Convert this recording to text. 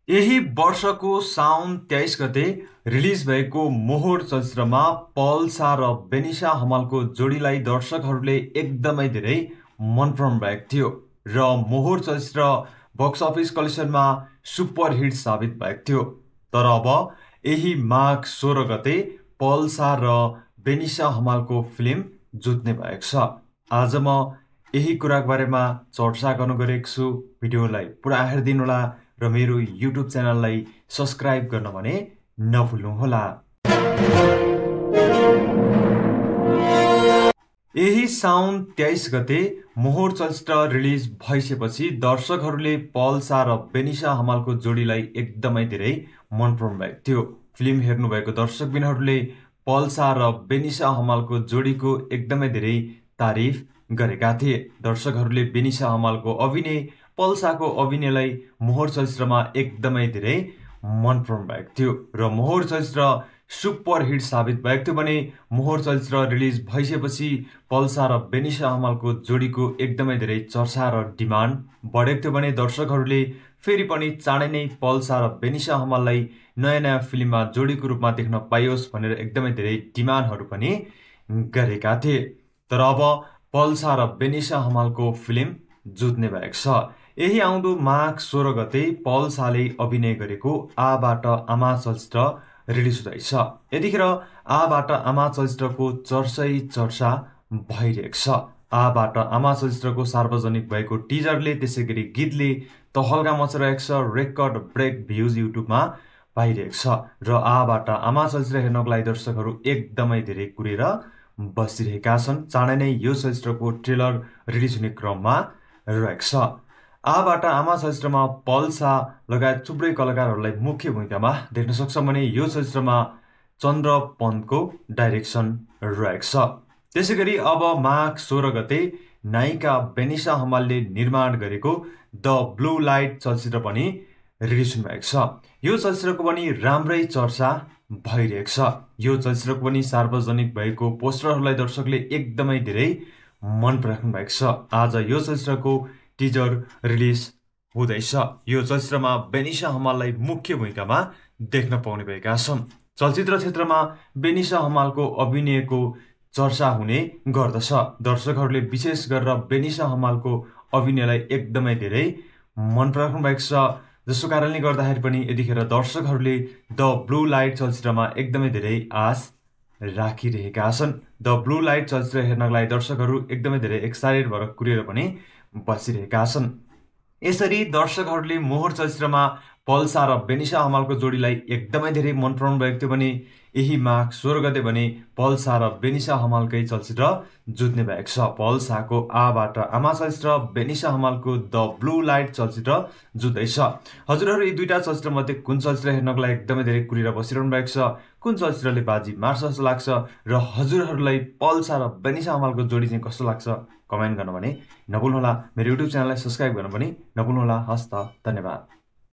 यही वर्षको साउन 23 गते रिलिज भएको मोहोर चलचित्रमा पल्सा र बेनिसा हमालको जोडीलाई दर्शकहरूले एकदमै धेरै मन पराउनु भएको थियो र मोहोर चलचित्र बक्स अफिस कलेक्सनमा सुपर हिट साबित भएको थियो। तर अब यही माघ 16 गते पल्सा र बेनिसा हमालको फिल्म जुत्ने भएको छ। आज म यही कुराको बारेमा चर्चा गर्न गएको छु। भिडियोलाई पुरा हेरिदिनु होला र मेरो YouTube च्यानललाई सब्स्क्राइब गर्न भने नभुल्नुहोला। यही साउन 23 गते मोहोर चलचित्र रिलिज भइसकेपछि दर्शकहरूले पल्सा र बेनिसा हमालको जोडीलाई एकदमै धेरै मन पराउनु भएको थियो। फिल्म हेर्नुभएको दर्शकबिनहरूले पल्सा र बेनिसा हमालको जोडीको एकदमै धेरै तारिफ गरेका थिए। दर्शकहरूले बेनिसा हमालको अभिनय, पल्साको अभिनयलाई मोहोर चलचित्रमा एकदमै धेरै मन पराउनु भएको थियो र मोहोर चलचित्र सुपर हिट साबित भएको थियो भने मोहोर चलचित्र रिलिज भइसकेपछि पल्सा र बेनिसा हमालको जोडीको एकदमै धेरै चर्चा र डिमान्ड बढेको थियो भने दर्शकहरूले फेरि पनि चाँडै नै पल्सा र बेनिसा हमाललाई नयाँ नयाँ फिल्ममा जोडीको रूपमा देख्न पाइयोस् भनेर एकदमै धेरै डिमान्डहरू पनि गरेका थिए। तर अब पल्सा र बेनिसा हमालको फिल्म जुत्ने भएको छ। यही आउँदो माघ 16 गते पल्साले अभिनय गरेको आबाट आमा चलचित्र रिलिज हुँदैछ। यतिखेर आबाट आमा चलचित्रको चर्चा भइरहेको छ। आबाट आमा चलचित्रको सार्वजनिक भएको टिजरले त्यसैगरी गीतले तहल्का मचाइरहेको छ। रेकर्ड ब्रेक भ्युज युट्युबमा पाइरहेको छ र आबाट आमा चलचित्र हेर्नको लागि दर्शकहरू एकदमै धेरै कुरेर बसिरहेका छन्। चाँडै नै यो चलचित्रको ट्रेलर रिलिज हुने क्रममा रहेको छ। आबाट आमा चलचित्रमा पल्सा लगायत थुप्रै कलाकारहरूलाई मुख्य भूमिकामा देख्न सक्छौँ भने यो चलचित्रमा चन्द्र पन्तको डाइरेक्सन रहेको छ। त्यसैगरी अब माघ 16 गते नायिका बेनिसा हमालले निर्माण गरेको द ब्लू लाइट चलचित्र पनि रिलिज हुनुभएको छ। यो चलचित्रको पनि राम्रै चर्चा भइरहेको छ। यो चलचित्रको पनि सार्वजनिक भएको पोस्टरहरूलाई दर्शकले एकदमै धेरै मन पराउनु भएको छ। आज यो चलचित्रको टिजर रिलिज हुँदैछ। यो चलचित्रमा बेनिसा हमाललाई मुख्य भूमिकामा देख्न पाउने भएका छन्। चलचित्र क्षेत्रमा बेनिसा हमालको अभिनयको चर्चा हुने गर्दछ। दर्शकहरूले विशेष गरेर बेनिसा हमालको अभिनयलाई एकदमै धेरै मन पराउनु भएको छ, जसको कारणले गर्दाखेरि पनि यतिखेर दर्शकहरूले द ब्लू लाइट चलचित्रमा एकदमै धेरै आश राखिरहेका छन्। द ब्लू लाइट चलचित्र हेर्नका लागि दर्शकहरू एकदमै धेरै एक्साइटेड भएर कुरेर पनि बसिरहेका छन्। यसरी दर्शकहरूले मोहोर चलचित्रमा पल्सा र बेनिसा हमालको जोडीलाई एकदमै धेरै मन पराउनु भएको थियो भने यही माघ 16 गते भने पल्सा र बेनिसा हमालकै चलचित्र जुत्ने भएको छ। पल्साको आबाट आमा चलचित्र, बेनिसा हमालको द ब्लू लाइट चलचित्र जुत्दैछ। हजुरहरू यी दुईटा चलचित्र मध्ये कुन चलचित्र हेर्नको लागि एकदमै धेरै कुरेर बसिरहनु भएको छ, कुन चलचित्रले बाजी मार्छ जस्तो लाग्छ र हजुरहरूलाई पल्सा र बेनिसा हमालको जोडी चाहिँ कस्तो लाग्छ कमेन्ट गर्न भने नभुल्नुहोला। मेरो YouTube च्यानललाई सब्स्क्राइब गर्न पनि नभुल्नुहोला। हस्त धन्यवाद।